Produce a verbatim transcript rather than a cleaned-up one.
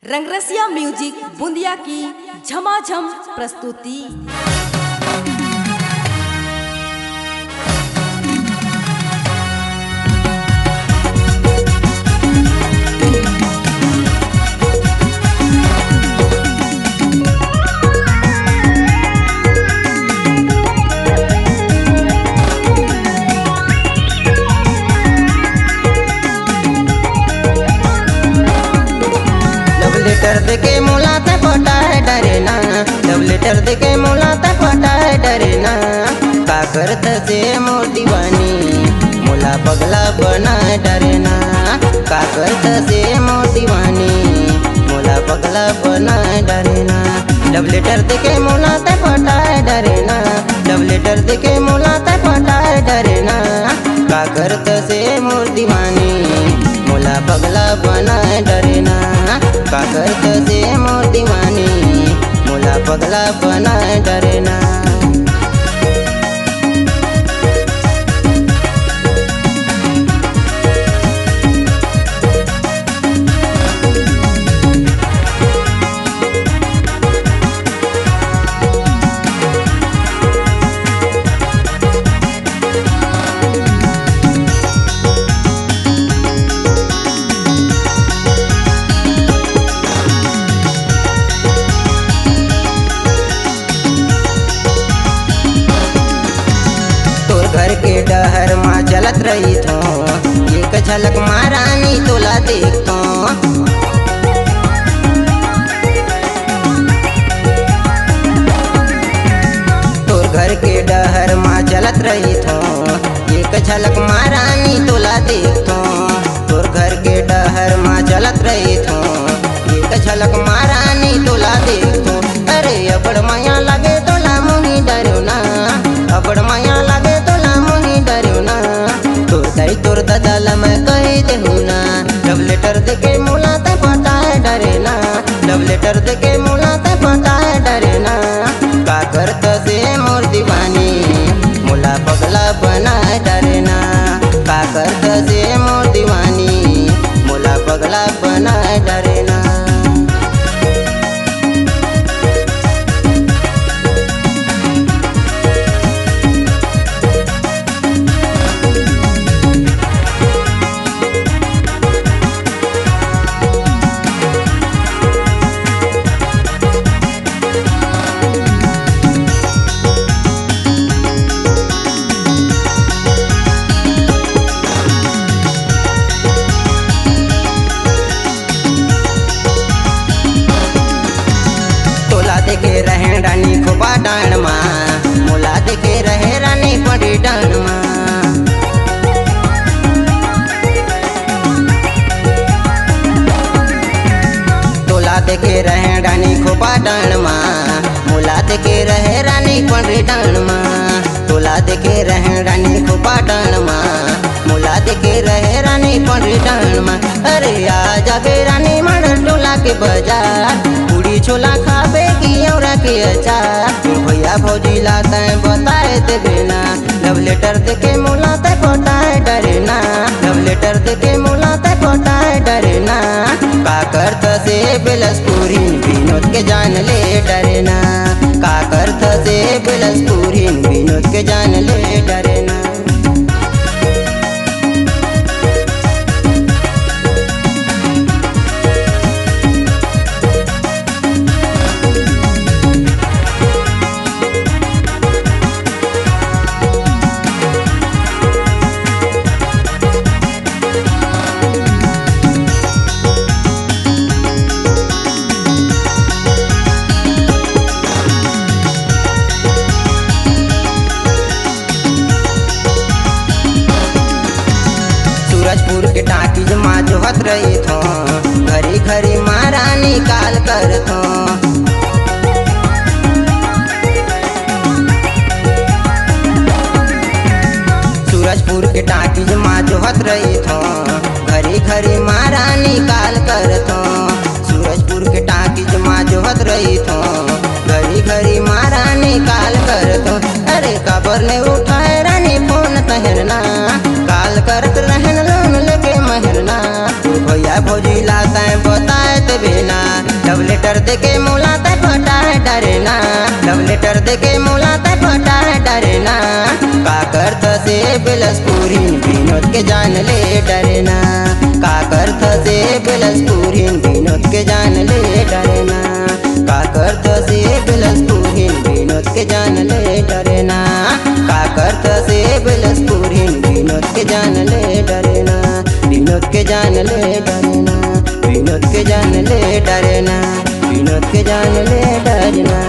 Rang Rasiya music bundiya की झमाझम प्रस्तुति। Love letter देके मोला तैं पटाए डरे ना, love letter देके मोला तैं पटाए डरे ना। का करत से मोर दीवानी, मोला पगला बनाए डरे ना। का करत से मोर दीवानी, मोला पगला बनाए डरे ना। Love letter देके मोला तैं पटाए डरे ना, love letter देके मोला तैं पटाए डरे ना। का करत से मोर दीवानी, मोला पगला बनाए डरे ना। का करत से मोर दीवानी, मोला पगला बनाए डरे ना। तोर घर के डहर मा चलत रहिथों, एक झलक मा रानी तोला देखथों। तोर घर के डहर मा चलत रहिथों, एक झलक मा रानी तोला देखथों। तोर घर के डहर मा चलत रहिथों, एक झलक मा रानी तोला देखथों। अरे अबड़ मया लागे तोला मोही डरेव ना, अबड़ मया लागे तोला मोही डरेव ना। तोर दाई तोर ददा ला मैं कहि देहूं ना, love letter देके मोला तैं पटाए डरे ना, love letter देके मोला तैं पटाए डरे ना। का करत से मोर दीवानी, मोला पगला बनाए डरे ना। का करत से मोर दीवानी, मोला पगला बनाए डरे ना। तोला देखे रहें रानी खोपा डांड़ मा, मोला देखे रहे रानी पंडरी डांड़ मा। तोला देखे रहें रानी खोपा डांड़ मा, मोला देखे रहे रानी पंडरी डांड़ मा। तोला देखे रहें रानी खोपा डांड़ मा, मोला देखे रहे रानी पंडरी डांड़ मा। अरे आ जाबे रानी माड़र टोला के बजार, पूड़ी छोला खाबे कि औरा के अचार। तोर भैया भौजी ला तैं बताए देबे ना, love letter देके मोला तैं पटाए डरे ना, love letter देके मोला तैं पटाए डरे ना। का करत से बिलासपुरिन विनोद के जान ले डरे ना, का करत से बिलासपुरिन विनोद के जान ले डरे ना। सूरजपुर के टाकीज मा जोहत रहिथों, घरी घरी मा रानी काल करथों। सूरजपुर के टाकीज मा जोहत रहिथों, घरी घरी मा रानी काल करथों। सूरजपुर के टाकीज मा जोहत रहिथों, घरी घरी मा रानी काल करथों। अरे काबर नइ उठाए रानी फोन तहें ना, काल करत रहेन लोन लेके महें ना। तोर भैया भौजी ला तैं बताए देबे ना, बेलसपुरिन विनोद के जान ले डरे ना। का करथस ए बेलसपुरिन विनोद के जान ले डरे ना। का करथस ए बेलसपुरिन विनोद के जान ले डरे ना। का करथस ए बेलसपुरिन विनोद के जान ले डरे ना। विनोद के जान ले डरे ना। विनोद के जान ले डरे ना। विनोद के जान ले डरे ना।